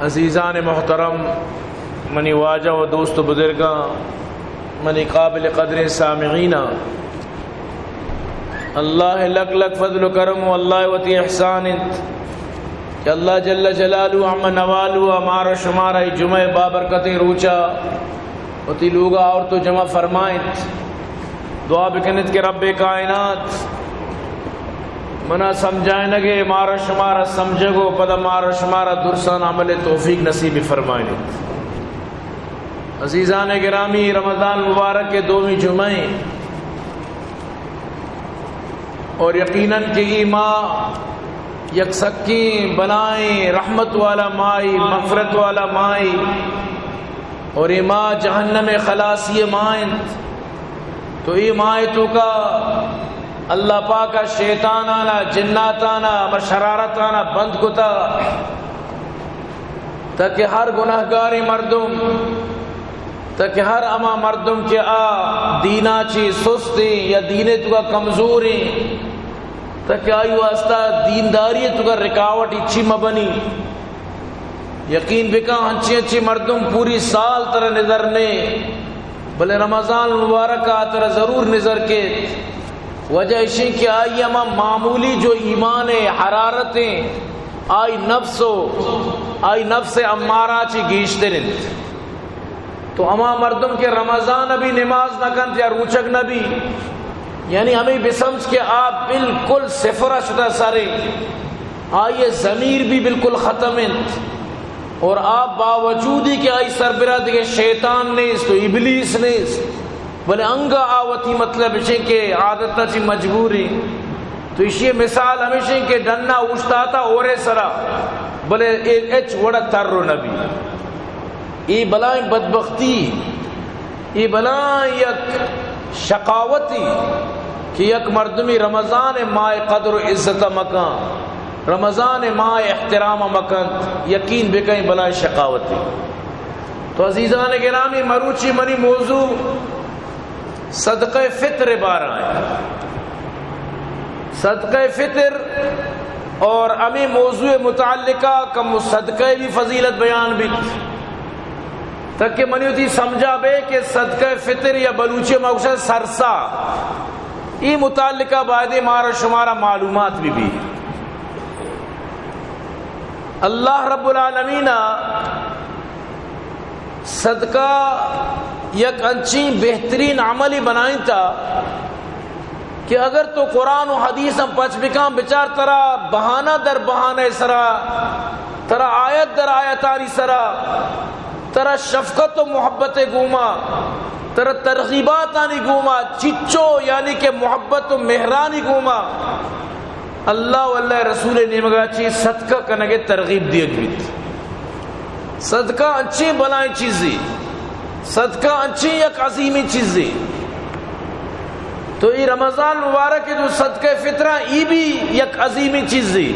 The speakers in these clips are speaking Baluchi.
عزیزان محترم، منی واجہ و دوست و بزرگاں، منی قابل قدریں سامعیناں، اللہ لک لک فضل و کرم و اللہ وتی احسان انت کہ اللہ جل جلالہ عم نوالہ مارا شمارا اے جمعہ بابرکتیں روچا وتی لوگا آورت و جمع فرمائنت۔ دعا بکنت کہ رب کائنات منا سمجھائینگ ء مارا شمارا سمجھگ و پدا مارا شمارا درسان عمل توفیق نصیب فرمائینت۔ عزیزان گرامی، رمضان مبارک ء دومی جمعہ ایں اور یقیناً کہ اے ماہ یک سکیں بلائیں رحمت والا ماہ ایں، مغفرت والا ماہ ایں اور اے ماہ جہنم خلاصی ماہ انت۔ تو اے ماہ توکا اللہ پاک ء شیطانانا، جناتانا، ہما شرارتانا بند کتا تاکہ ہر گناہگاریں مردم، تاکہ ہر ہما مردم کہ آ دینا چی سستیں یا دینے توکا کمزوریں، تاکہ آئی واسطہ دینداری توکا رکاوٹ ہچی مبنی۔ یقین بکن، ہنچی ہنچی مردم پوری سال ترا نظر نے، بلے رمضان المبارک ء ترا ضرور نظر کیت۔ وجہ اشیں کہ آئی ہما معمولی جو ایمان حرارتیں، آئی نفس و آئی نفس امارہ چی گیشتر انت۔ تو ہما مردم کہ رمضان ء بھی نماز نہ کنت یا روچگ نہ بی، یعنی ہمیں بسمجھ کہ آ بالکل صفر ء شتہ سرے، آئی ضمیر بھی بالکل ختم انت، اور آ باوجودی کہ آئی سربرا دگہ شیطان نیست و ابلیس نیست، بلے انگا آ وتی مطلب اشیں کہ عادت چی مجبوری۔ تو اشی مثال ہمیشیں کہ ڈنا اوشتاتا اورے سرا، بلے اے اچ وڑا تر و نبی۔ اے بلائیں بدبختی، اے بلائیں یک شقاوتی کہ یک مردمی رمضان ماہ قدر و عزت مکن، رمضان ماہ احترام مکن، یقین بکن بلائیں شقاوتی۔ تو عزیزان گرامی، مروچی منی موضوع صدقہ فطر بارہ ایں۔ صدقہ فطر اور ہمیں موضوع متعلقہ کم صدقہ بھی فضیلت بیان بیت، تاکہ منی وتی سمجھا بے کہ صدقہ فطر یا بلوچی ما گوشن سرسا، ای متعلقہ بایدے مارا شمارا معلومات بھی بھی۔ اللہ رب العالمین صدقہ یک انچیں بہترین عملی بنائینتا کہ اگر تو قرآن و حدیث ہم پچ بکاں، بچار ترا بہانہ در بہانہ سرا، ترا آیت در آیتانی سرا، ترا شفقت و محبت گوما، ترا ترغیباتانی گوما، چچو یعنی کہ محبت و مہرانی گوما اللہ و اللہ رسول نیمگا چی صدقہ کنگے ترغیب دیگ بیت۔ صدقہ انچیں بلائیں چیزے، صدقہ انچیں یک عظیمیں چیزے۔ تو ای رمضان مبارک جو صدقہ فطرہ، ای بھی یک عظیمیں چیزے،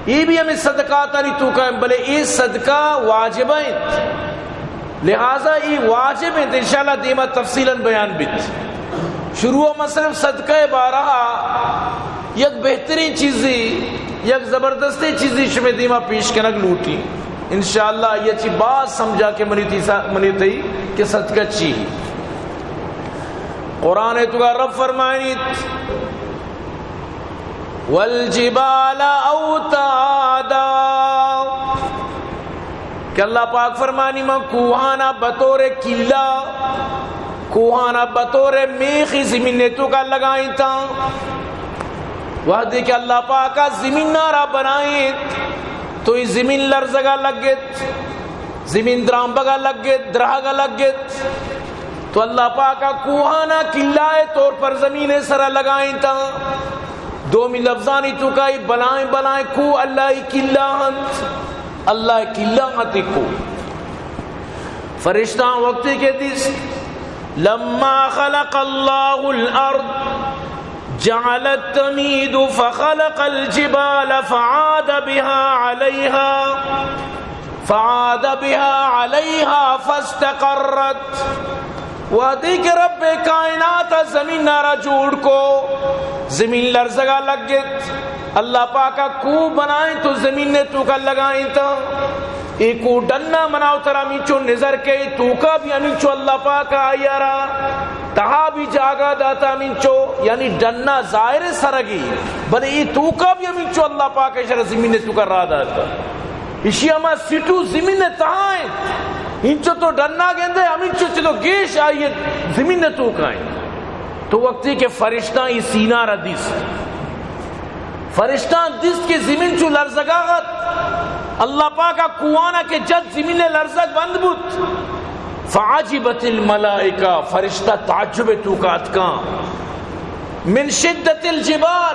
ای بھی ہمیں صدقاتانی توکا ہیں، بلے ای صدقہ واجبہ ہیں، لہذا ای واجب ہیں، انشاءاللہ دیما تفصیلاً بیان بیت۔ شروع ما صرف صدقہ بارہ یک بہترین چیزی، یک زبردستیں چیزی شمے دیما پیش کنگ لوٹی۔ انشاءاللہ یہ چی باز سمجھا کہ منی تیسا، منی تئی کہ صدقہ چی۔ قرآن توکا رب فرمائنیت، والجبال اوتادا، کہ اللہ پاک فرمانی، من کوہانا بطور کلا، کوہانا بطور میخی زمین توکا لگائینتاں۔ وہدے کہ اللہ پاکا زمین نارا بنائیت، تو ای زمین لرزگا لگت، زمین درامبگا لگت، درہگا لگت، تو اللہ پاکا کوہانا کلائے طور پر زمین سرا لگائینتاں۔ دومی لفظانی توکا ای بلائیں بلائیں کوہ اللہ ای کلا ہنت، اللہ ای کلا ہنت ای کوہ۔ فرشتاں وقتی کہ دیست، لما خلق اللہ الارض جعل التمید فخلق الجبال فعاد بها علیها، فعاد بها علیها فاستقرت۔ وہدے کہ رب کائنات زمین را جوڑ کو، زمین لرزگا لگت، اللہ پاکا کوہ بنائیں تو زمین توکا لگائیں تا۔ اے کوہ ڈنا منا و ترا ہمینچو نظر کئے، توکا بھی ہمینچو اللہ پاک آئی ءَ را تہا بھی جاگہ داتا ہمینچو، یعنی ڈنا ظاہر سرگی، بلے اے توکا بھی ہمینچو اللہ پاک اشرا زمین توکا راہ داتا۔ اشی ہما سٹو زمین تہا انت، انچو تو ڈنا گندے ہمینچو چلو گیش آئی زمین توکا انت۔ تو وقتی کہ فرشتاں ای سینا را دیست، فرشتاں دیست کہ زمین چو لرزگا ات، اللہ پاک ءَ کوہانا کہ جت زمین لرزگ بند بوت۔ فعجبت الملائکہ، فرشتہ تعجب توکا اتکاں۔ من شدت الجبال،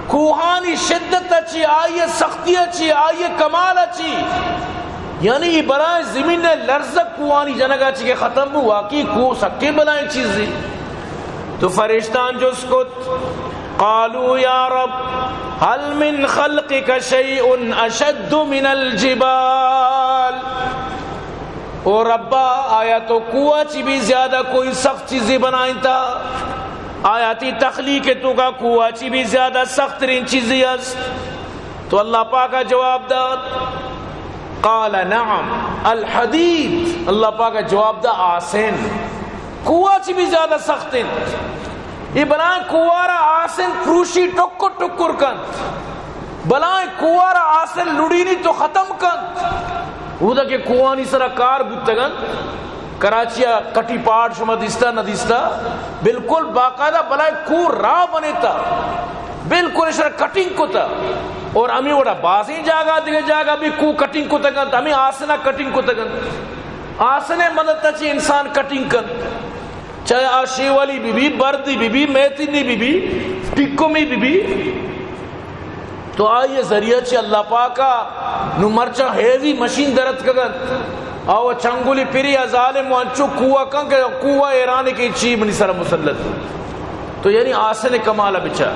کوہانی شدت چی، آئی سختی چی، آئی کمال چی، یعنی ای بلائیں زمین لرزگ کوہانی جنگا چی کہ ختم بو، واقعی کوہ سکیں بلائیں چیزی۔ تو فرشتاں جست کت، قالوا یا رب، هل من خلقك شيء أشد من الجبال؟ او ربا، آیا تو کوہ چی بھی زیادہ کوئی سخت چیزی بنائینتا؟ آیا تی تخلیق توکا کوہ چی بھی زیادہ سخت ترین چیزی است؟ تو اللہ پاک ءَ جواب دات، قال نعم الحديد، اللہ پاک ءَ جواب دا، آسن۔ کوہ چی بھی زیادہ سخت انت۔ اے بلائیں کوہ را آسن پروشی ٹکر ٹکر کنت۔ بلائیں کوہ را آسن لڑینی تو ختم کنت۔ اودا کہ کوہانی سرا کار بوتگ انت، کراچی ءَ کٹی پاڑ شما دیستا نہ دیستا، بالکل باقاعدہ بلائیں کوہ راہ بنیتا، بالکل اشرا کٹنگ کتا۔ اور ہمیں وڑا بازیں جاگہ، دیگہ جاگہ بھی کوہ کٹنگ کتگ انت، ہمیں آسنا کٹنگ کتگ انت۔ آسنے مدد چی انسان کٹنگ کنت۔ چاہے آ شیوالی بی بی، بردی بی بی، میتنی بی بی، ٹکمی بی بی، تو آئی ذریعہ چی اللہ پاکا نو مرچاں ہیوی مشین درت کگنت، آو چنگولی پری آ ظالم و انچو کوہ کن کہ کوہ ایرانی کہ چی منی سر مسلط۔ تو یعنی آسن کمال بچار۔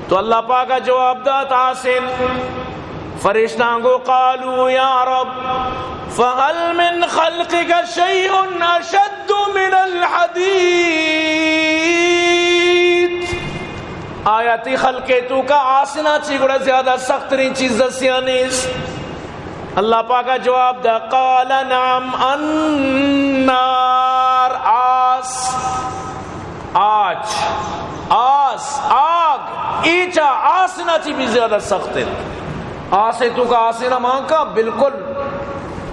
تو اللہ پاکا جواب دات، آسن۔ فرشتاں گو، قالوا یا رب، فهل من خلقك شيء أشد من الحديد؟ آیا تی خلق توکا آسنا چی گڑا زیادہ سخت ترین چیز دستیا نیست؟ اللہ پاکا جواب دا، قال نعم النار، آس۔ آچ، آس، آگ، ایچا آسنا چی بھی زیادہ سخت انت۔ آسے توکا آسنا مانکا بالکل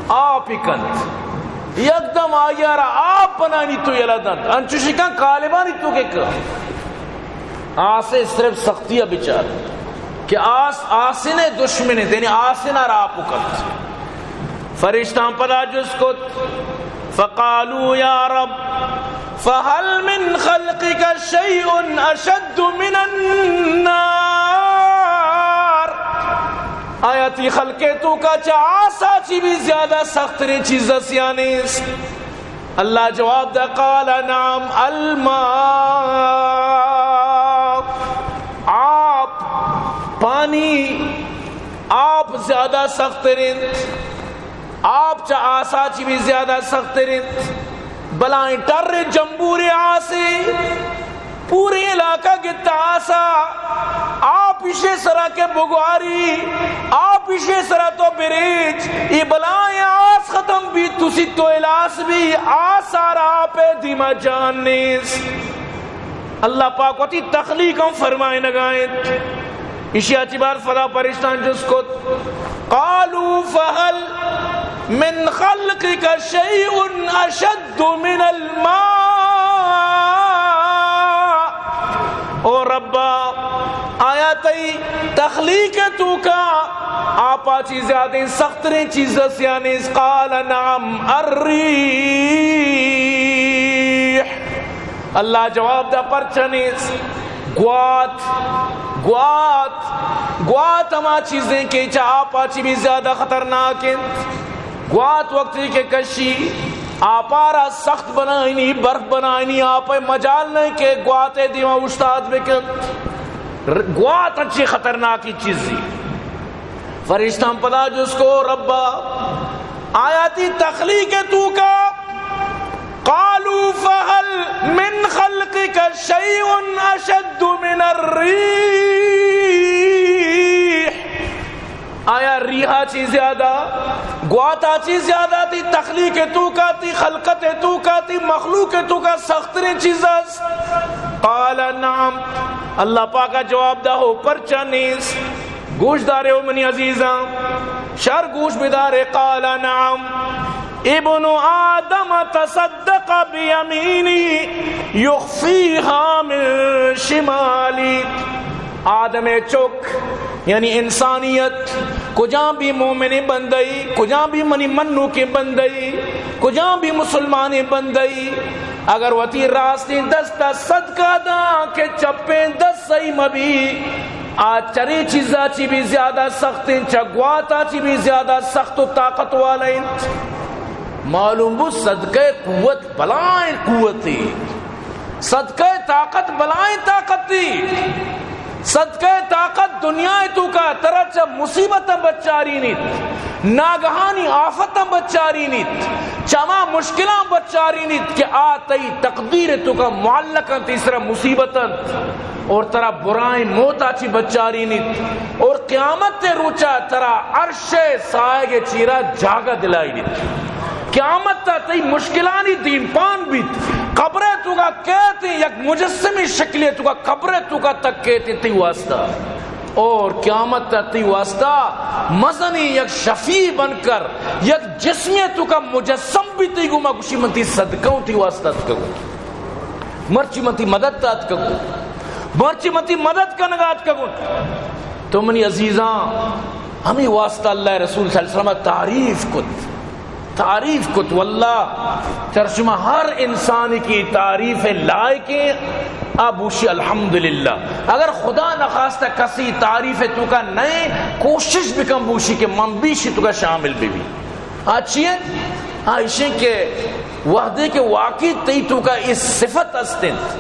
آپ ہی کنت۔ یکدم آئی را آپ بنانی تو یلا دنت۔ انچوشی کن کالبانی توکے کن۔ آسے صرف سختی بچار کہ آس، آسن دشمن انت، یعنی آسنا را آپ کنت۔ فرشتاں پدا جست کت، فقالوا یا رب، فهل من خلقك شيء أشد من النار؟ آیا تی خلق توکا چہ آسا چی بھی زیادہ سخت ترین چیز دستیا نیست؟ اللہ جواب دا، قال نعم الماء، آپ، پانی، آپ زیادہ سخت ترین۔ آپ چہ آسا چی بھی زیادہ سخت ترین۔ بلائیں ٹر جمبور آسے، پورے علاقہ گتا آسا، آپ اشے سرا کہ بگواری، آپ اشے سرا تو بریچ، ای بلائیں آس ختم بھی، تسی تو الاس بھی، آس آرا آپ دیما جان نیست۔ اللہ پاک وتی تخلیق ہم فرمائنگا انت۔ اشیا چی بعد فدا فرشتاں جست کت، قالوا فهل من خلقك شيء أشد من الماء؟ او ربا، آیا تئی تخلیق توکا آپا چی زیادہ سخت ترین چیز دستیا نیست؟ قال نعم الريح۔ اللہ جواب دا، پرچہ نیست۔ گوات، گوات، گوات ہما چیزیں کہ چہ آپا چی بھی زیادہ خطرناک انت۔ گوات وقتی کہ کشی، آپارا سخت بنائنی، برف بنائنی، آپ مجال نہیں کہ گواتے دیما اوشتات بکن۔ ر-، گوات اچھی خطرناکی چیزی۔ فرشتاں پدا جست کو، ربا، آیا تی تخلیق توکا؟ قالوا فهل من خلقك شيء أشد من الريح؟ آیا ریحا چی زیادہ، گواتا چی زیادہ تئی تخلیق توکا، تئی خلقت توکا، تئی مخلوق توکا سختریں چیز است؟ قال نعم۔ اللہ پاکا جواب دا، ہو، پرچا نیست؟ گوش دارے او منی عزیزاں، شر گوش بدارے۔ قال نعم، ابن آدم تصدق بیمینی یخفیها من شمالی۔ آدم چک، یعنی انسانیت، کجام بھی مومن بندئی، کجام بھی منی منوکیں بندئی، کجام بھی مسلمانیں بندئی، اگر وتی راستیں دست ء صدقہ داں کہ چپیں دست سہی مہ بی، آ چرے چیزا چی بھی زیادہ سخت انت، چہ گواتا چی بھی زیادہ سخت و طاقت والا انت۔ معلوم بو صدقہ قوت بلائیں قوتے، صدقہ طاقت بلائیں طاقتے۔ صدقہ طاقت دنیا توکا ترا چہ مصیبتاں بچارینیت، ناگہانی آفتاں بچارینیت، چہ ہما مشکلاں بچارینیت کہ آ تئی تقدیر توکا معلق انت، تئی سرا مصیبت انت، اور ترا برائیں موتا چی بچارینیت، اور قیامت روچا ترا عرش سائگ چیرا جاگہ دلائینیت۔ قیامت تا تئی مشکلانی دیمپان بیت۔ قبر توکا کیت، یک مجسمے شکلے توکا قبر توکا تک کیت تئی واسطہ۔ اور قیامت تا تئی واسطہ مزنیں یک شفیع بن کر، یک جسمے توکا مجسم بیت، تئی گوما گوشی من تئی صدقہ اوں، تئی واسطہ اتکگوں، مرچی من تئی مدد تا اتکگوں، مرچی من تئی مدد کنگا اتکگوں۔ تو منی عزیزاں، ہمے واسطہ اللہ رسول صلی اللہ علیہ وسلم تعریف کت۔ تعریف کت، واللہ چر شما ہر انسانی کی تعریف لائقیں، آ بوشی الحمدللہ۔ اگر خدا نخواستہ کسی تعریف توکا نئے، کوشش بکن بوشی کہ من بھی شی توکا شامل بہ بی۔ آ چی انت؟ آ ایشیں کہ وہدے کہ واقعی تئی توکا اے صفت است انت،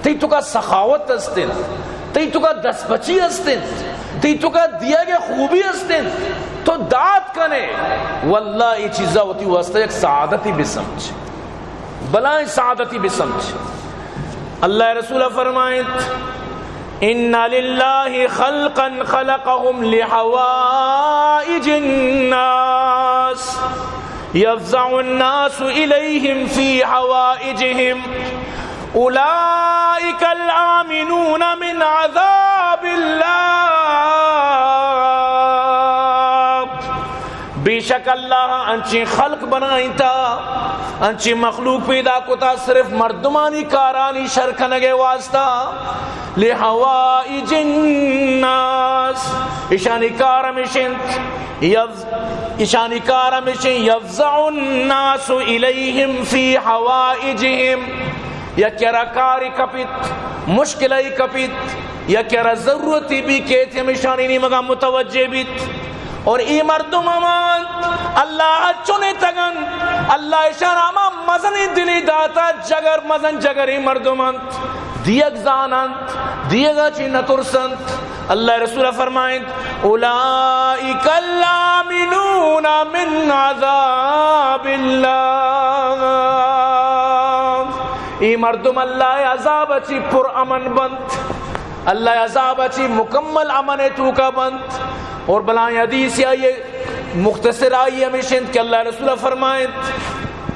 تئی توکا سخاوت است انت، تئی توکا دستپچی است انت، تئی توکا دیگ خوبی است انت، تو داد کنے، واللہ اے چیزا وتی واسطہ یک سعادتی بسمجھ، بلائیں سعادتی بسمجھ۔ اللہ رسول فرمائنت، ان للہ خلقا خلقهم لحوائج الناس، یفزع الناس الیہم فی حوائجہم، اولئک الآمنون من عذاب اللہ۔ بے شک اللہ انچیں خلق بنائینتا، انچیں مخلوق پیدا کتا صرف مردمانی کارانی شر کنگ ء واسطہ۔ لحوائج الناس، اشانی کار ہمیش انت، یف-، اشانی کار ہمیش انت، یفزع الناس الیہم فی حوائجہم، یکے را کاری کپیت، مشکلے کپیت، یکے را ضرورتی بی کیت، ہمیشانی نیمگا متوجہ بیت۔ اور اے مردم ہما انت، اللہ چنے تگن، اللہ اشان ہما مزنیں دلی داتا، جگر مزن جگریں مردم انت، دیگ زان انت، دیگا چی نترس انت۔ اللہ رسول فرمائنت، اولئک الآمنون من عذاب اللہ۔ اے مردم اللہ عذاب چی پر امن بنت، اللہ عذاب چی مکمل امن توکا بنت۔ اور بلائیں حدیث آئیے مختصر آئی ہمیش انت کہ اللہ رسول فرمائنت،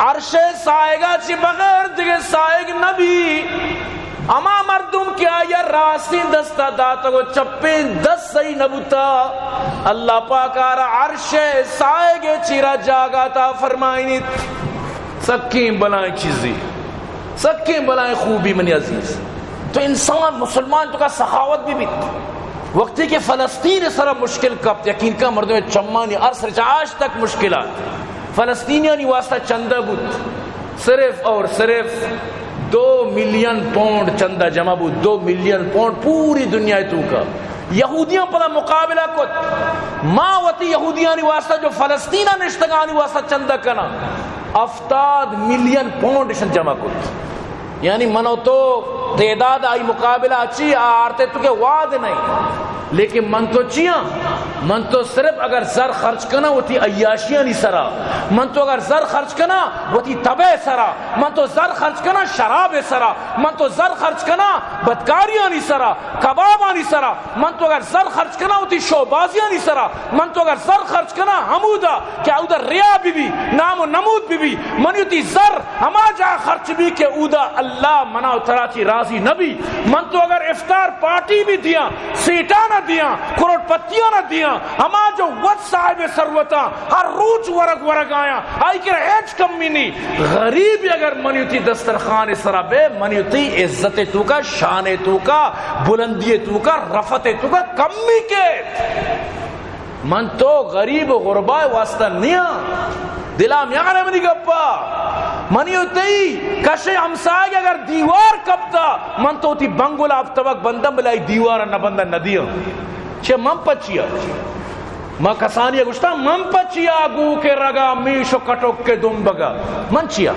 عرش سائگا چی بغیر دگہ سائگ نبی۔ ہما مردم کہ آیا راستیں دستا داتگ و چپیں دست سہی نبوتا، اللہ پاک آرا عرش سائگ چیرا جاگہ عطا فرمائنیت۔ سکیں بلائیں چیزی، سکیں بلائیں خوبی منی عزیز۔ تو انسان مسلمان توکا سخاوت بہ بیت۔ وقتی کہ فلسطین سرا مشکل کپت، یقین کن مردم چمانی عرش چاش تک مشکلات۔ فلسطینیانی واسطہ چندہ بوت، صرف اور صرف دو ملین پونڈ چندہ جمع بوت، دو ملین پونڈ پوری دنیا توکا۔ یہودیاں پدا مقابلہ کت، ما وتی یہودیانی واسطہ جو فلسطینہ نشتگانی واسطہ چندہ کناں، ہفتاد ملین پونڈ اشن جمع کت۔ یعنی من و تو تعداد آئی مقابلہ چی آرتے تو کہ واد نہیں۔ لیکن من تو چیاں؟ من تو صرف اگر زر خرچ کناں وتی عیاشیانی سرا، من تو اگر زر خرچ کناں وتی تبے سرا، من تو زر خرچ کناں شراب سرا، من تو زر خرچ کناں بدکاریانی سرا، کبابانی سرا، من تو اگر زر خرچ کناں وتی شوبازیانی سرا، من تو اگر زر خرچ کناں ہمودا کہ اودا ریا بی بی، نام و نمود بی بی، منی وتی زر ہما جا خرچ بی کہ اودا اللہ منا و ترا چی راضی نہ بی۔ من تو اگر افطار پارٹی بی دیاں، سیٹاں نہ دیاں، کروڑ پتیاں نہ دیاں، ہما جو وت صاحب ثروتاں، ہر روچ ورگ ورگ آیاں، آئی کرا ہچ کمی نی۔ غریب اگر منی وتی دسترخوان سرا بے، منی وتی عزت توکا، شان توکا، بلندی توکا، رفعت توکا کمی کے۔ من تو غریب و غربا واسطہ نیاں۔ دلا میان منی گپا۔ منی و تئی کش ہمساہگ اگر دیوار کپتا، من تو وتی بنگلہ ہفت طبق بندم، بلے آئی دیوار نہ بندن نہ دیاں۔ چہ من پچیا؟ ما کسانی گوشتا، من پچیا گو کے رگا میش و کٹک کے دمبگا؟ من چیا؟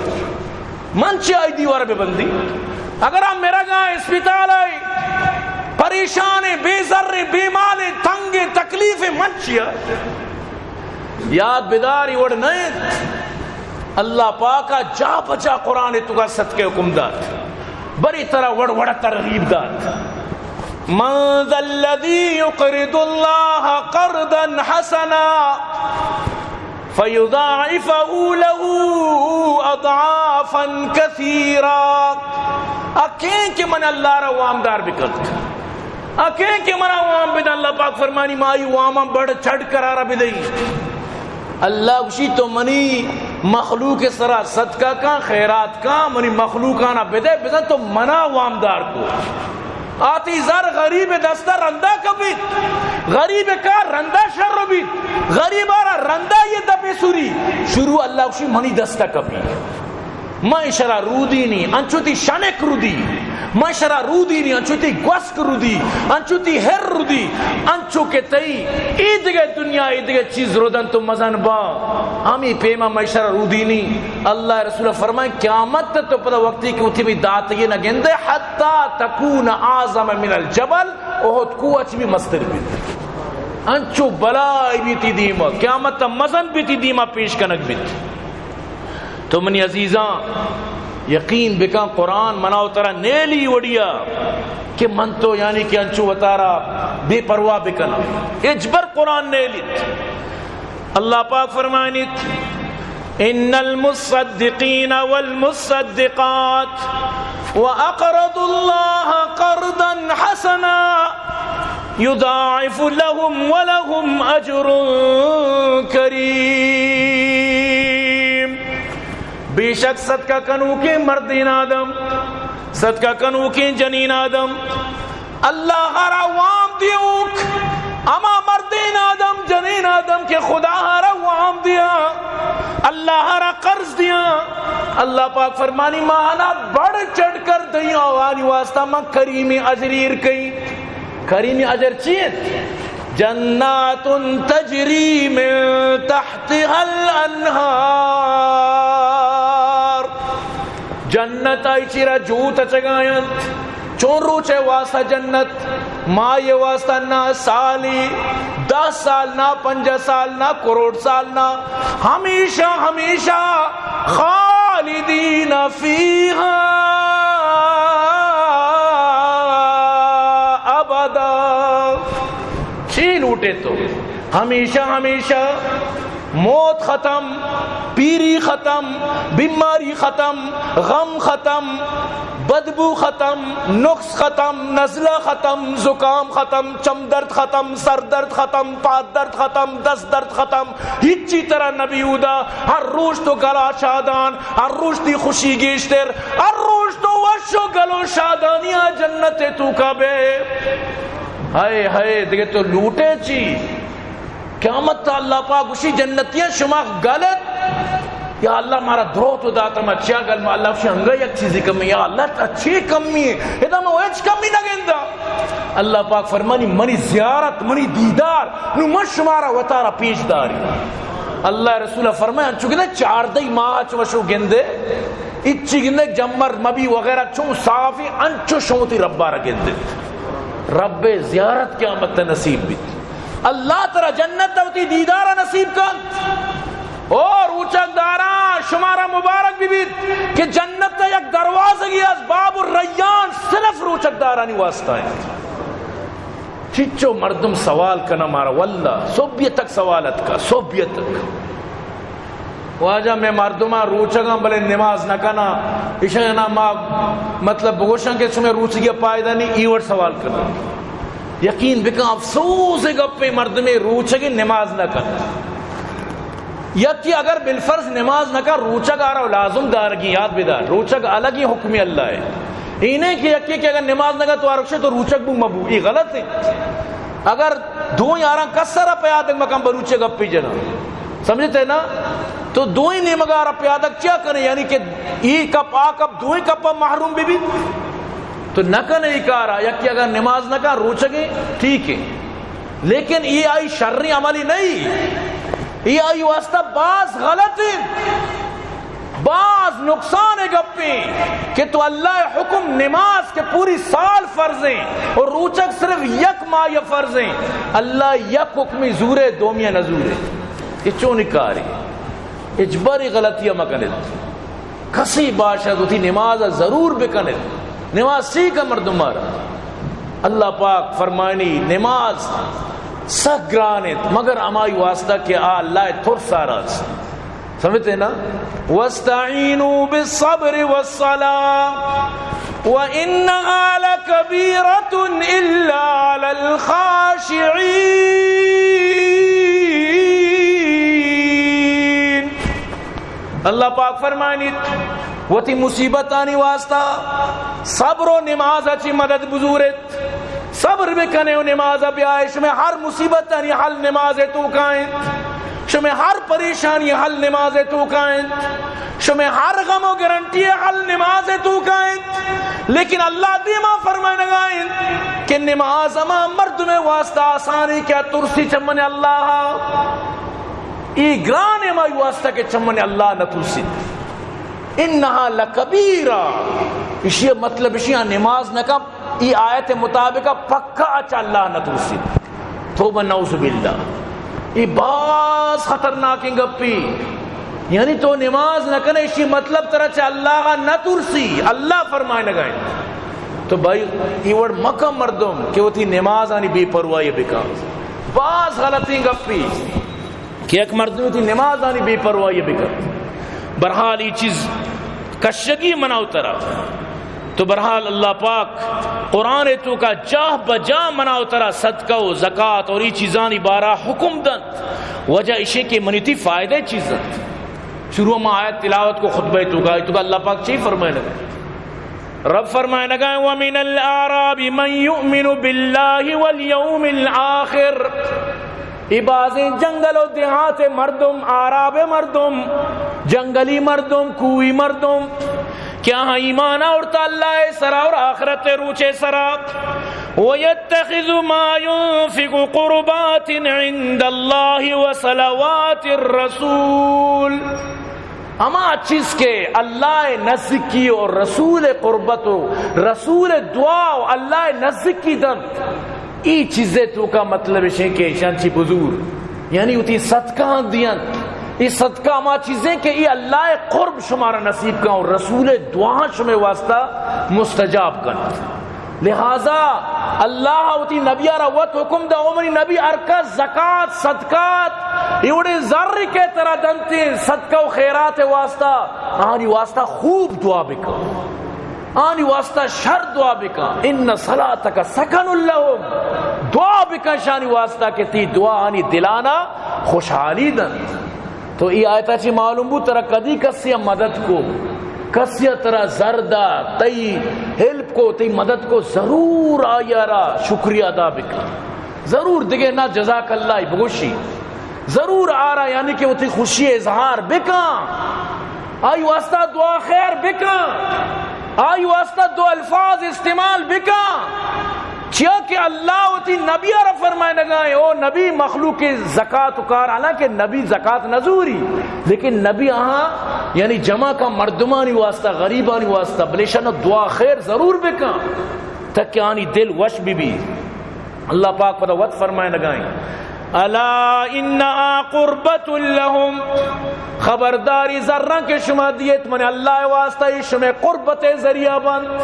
من چیا آئی دیوار بہ بندی؟ اگر آ مرگا اسپتال آئی، پریشان، بے زر، بے مال، تنگ، تکلیف، من چیا؟ یاد بداری وڑ نہ انت۔ اللہ پاکا جا بجا قرآن توکا صدقے حکم دات، بری ترا وڑ وڑ ترغیب دات۔ من ذا الذي يقرض الله قرضا حسنا فيضاعفه له أضعافا كثيرة۔ اکیں کہ من اللہ را وامدار بکنت، اکیں کہ منا وام بدن، اللہ پاک فرمانی، ما آئی واماں بڑ چڑ قرارا بدئی۔ اللہ گوشی، تو منی مخلوق سرا صدقہ کن، خیرات کن، منی مخلوقانا بدے، بزن تو منا وامدار کو۔ آ تئی زر غریب دستا رندا کپیت، غریب کار رندا شر بیت، غریبا را رندا یہ دپے سوری۔ شروع اللہ گوشی منی دستا کپیت۔ من اشرا رودینی، انچو تی شنک رودی۔ من اشرا رودینی، انچو تی گوسک رودی، انچو تی ہر رودی، انچو کہ تئی ای دگہ دنیا، ای دگہ چیز رودن تو مزن با۔ ہمی پیما من اشرا رودینی۔ اللہ رسول فرمائے، قیامت تو پدا وقتی کہ وتی بھی داتگی نہ گندے، حتی تکون اعظم من الجبل، احد کوہ چی بھی مستر بیت۔ انچو بلائی بیتی دیما، قیامت مزن بیتی دیما پیش کنگ بیت۔ تو منی عزیزاں، یقین بکن، قرآن منا و ترا نیلی وڑیا کہ من تو یعنی کہ انچو وتارا بے پرواہ بکناں۔ ہچبر قرآن نیلیت۔ اللہ پاک فرمائنیت، ان المصدقین والمصدقات واقرضوا الله قرضا حسنا یضاعف لهم ولهم اجر کریم۔ بے شک صدقہ کنوکیں مردین آدم، صدقہ کنوکیں جنین آدم، اللہ را وام دیوک، ہما مردین آدم، جنین آدم کہ خدا را وام دیا، اللہ را قرض دیا، اللہ پاک فرمانی، ما آنا بڑ چڑ کر دئی، آوانی واسطہ ما کریمی اجر ایر کئی۔ کریمی اجر چی انت؟ جنات تجری من تحتها الانہار۔ جنت آئی چیرا جوت اچگاینت۔ چون روچے واسطہ جنت؟ ماہے واسطہ نہ، سالی، دہ سال نہ، پنجاہ سال نہ، کروڑ سال نہ، ہمیشہ ہمیشہ خالدین فیہا ابدا۔ چی لوٹے تو؟ ہمیشہ ہمیشہ۔ موت ختم، پیری ختم، بیماری ختم، غم ختم، بدبو ختم، نقص ختم، نزلہ ختم، زکام ختم، چم درد ختم، سر درد ختم، پاد درد ختم، دست درد ختم۔ ہچی ترا نبی اودا۔ ہر روچ تو گلا شادان، ہر روچ تی خوشی گیشتر، ہر روچ تو وش و گل و شادانیا جنت توکا بے۔ ہائے ہائے، دگہ تو لوٹے چی؟ قیامت تا اللہ پاک گوشی، جنتیاں، شما گل ات؟ یا اللہ، مارا دروت و داتا، ما چیا گل؟ ما اللہ گوشی، انگا یک چیزی کمی، یا اللہ، تا چی کمی؟ ادا ما ہچ کمی نہ گندا۔ اللہ پاک فرمانی، منی زیارت، منی دیدار، نو من شمارا وتارا پیش داری۔ اللہ رسول فرمائے، انچو گندے چاردہ ماہ چو شو گندے، اچی گندے جمر مبی وغیرہ چون صافی، انچو شو تی ربارا گندے۔ رب ءِ زیارت قیامت ءَ نصیب بیت۔ اللہ ترا جنت ءَ وتی دیدار ءَ نصیب کنت۔ او روچگ داراں، شمارا مبارک بہ بیت کہ جنت ءَ یک دروازگے است، باب الریان، صرف روچگ دارانی واسطہ انت۔ چچو مردم سوال کناں مارا، واللہ صبح تک سوال اتکا، صبح تک۔ واجہ، مئے مردماں روچگاں بلے نماز نہ کناں، ایشاں نا ما مطلب بگوشاں کہ شمئے روچگی ءَ پائدہ نہیں، ای وڑ سوال کناں۔ یقین بکن، افسوس ءِ گپے، مردمے روچگے نماز نہ کن۔ یکے اگر بالفرض نماز نہ کن، روچگ آرا لازم دارگی، یاد بدار، روچگ الگی حکم اللہ ءِ۔ اے نہ کہ یکے کہ اگر نماز نہ کن تو آرا گشے تو روچگ بو مبو، اے غلط ہے۔ اگر دوئیں آراں کس ءَ را پیادگ مکن، بلوچی ءَ گپے جناں۔ سمجھتے نا؟ تو دوئیں نیمگا را پیادگ چیا کنے؟ یعنی کہ ای کپ آ کپ، دوئیں کپ محروم بہ بیت؟ تو نہ کنے ای کارا۔ یکے اگر نماز نہ کن، روچگے، ٹھیک ہے، لیکن ای آئی شریں عملی نہیں، ای آئی واسطہ باز غلط ہے۔ باز نقصان ءِ گپے کہ تو اللہ ءِ حکم نماز کہ پوری سال فرض ہیں اور روچگ صرف یک ماہ ءَ فرض ہیں، اللہ یک حکمی زورے، دومی ءَ نہ زورے۔ اے چونی کارے؟ اجباری غلطی ءَ مکنت۔ کسی باشد وتی نماز ءَ ضرور بکنت۔ نماز سیکھ مردم مارا۔ اللہ پاک فرمائنی نماز سک گران انت، مگر ہمائی واسطہ کہ آ اللہ ءِ ترس آرا است۔ سمجھتے نا؟ واستعینوا بالصبر والصلاة وانها لکبیرة الا علی الخاشعین۔ اللہ پاک فرمائنیت، وتی مصیبتانی واسطہ صبر و نماز ءَ چی مدد بزورت۔ صبر بکنے و نماز ءَ بیائے، شمئے ہر مصیبتانی حل نماز ءِ توکا انت، شمئے ہر پریشانی حل نماز ءِ توکا انت، شمئے ہر غم و گرنٹی حل نماز ءِ توکا انت۔ لیکن اللہ دیما فرمائنگا انت کہ نماز ہما مردم ءِ واسطہ آسانی کہ ترسی چمن اللہ۔ ای گران ہمائی واسطہ کہ چمن اللہ نہ ترسیت۔ انہا لکبیرہ، اشی مطلب اشی نماز نہ کن، ای آیت مطابق پکا چہ اللہ نہ ترسیت۔ توبہ، نعوذ باللہ، ای باز خطرناکیں گپی۔ یعنی تو نماز نہ کنے، اشی مطلب ترا چہ اللہ نہ ترسی، اللہ فرمائنگا انت۔ تو بھائی، ای وڑ مکن مردم کہ وتی نمازانی بے پرواہی بکن، باز غلطیں گپی۔ کہ یک مردمے وتی نمازانی بے پرواہی بکن۔ بہرحال ای چیز کشگی منا و ترا۔ تو بہرحال اللہ پاک قرآن ءِ توکا جاہ بجاہ منا و ترا صدقہ و زکات اور ای چیزانی بارا حکم دنت۔ وجہ اشی کہ منی تی فائدہ چیز انت۔ شروع ما آیت تلاوت کو خطبہ ءِ توکا، ای توکا اللہ پاک چی فرمائے لگا؟ رب فرمائنگا، ومن الاعراب من یؤمن باللہ والیوم الآخر۔ ای بازیں جنگل و دیہات مردم، اعراب مردم، جنگلی مردم، کوہی مردم، کہ آہاں ایمان آورتا اللہ ءِ سرا اور آخرت ءِ روچ ءِ سرا۔ ویتخذ ما ینفق قربات عند اللہ وصلوات الرسول۔ ہما چیز کہ اللہ ءِ نزدیکی و رسول ءِ قربت و رسول ءِ دعا و اللہ ءِ نزدیکی دنت، ای چیزے توکا مطلب اشیں کہ ایشان چی بزور، یعنی وتی صدقہ دینت۔ ای صدقہ ہما چیزیں کہ ای اللہ ءِ قرب شمارا نصیب کن و رسول ءِ دعا شمے واسطہ مستجاب کنت۔ لہذا اللہ وتی نبی ءَ را وت حکم دا، او منی نبی، ہر کس زکات، صدقات، ایوڑیں زر کہ ترا دنتیں صدقہ و خیرات واسطہ، آنی واسطہ خوب دعا بکن، آنی واسطہ شر دعا بکن۔ ان صلاتک سکن لهم، دعا بکن شانی واسطہ کہ تی دعا آنی دلانا خوشحالی دنت۔ تو ای آیتا چی معلوم بو، ترا کدی کسی مدد کو، کسی ترا زر دا، تئی ہیلپ کو، تئی مدد کو، ضرور آئی را شکریہ ادا بکن۔ ضرور دگہ نہ جزاک اللہ بگوشی۔ ضرور آرا یعنی کہ وتی خوشی اظہار بکن۔ آئی واسطہ دعا خیر بکن۔ آئی واسطہ دو الفاظ استعمال بکن۔ چیا کہ اللہ وتی نبی ءَ را فرمائنگا ایں، او نبی، مخلوق زکات و کار، حالانکہ نبی زکات نہ زوری، لیکن نبی آہاں یعنی جمع کا مردمانی واسطہ، غریبانی واسطہ، بلے شان دعا خیر ضرور بکن، تاکہ آنی دل وش بی بی۔ اللہ پاک پدا وت فرمائنگائیں، الا انها قربة لهم، خبرداری زراں کہ شما دیت من اللہ واسطہ، ای شمے قربت ذریعہ بنت۔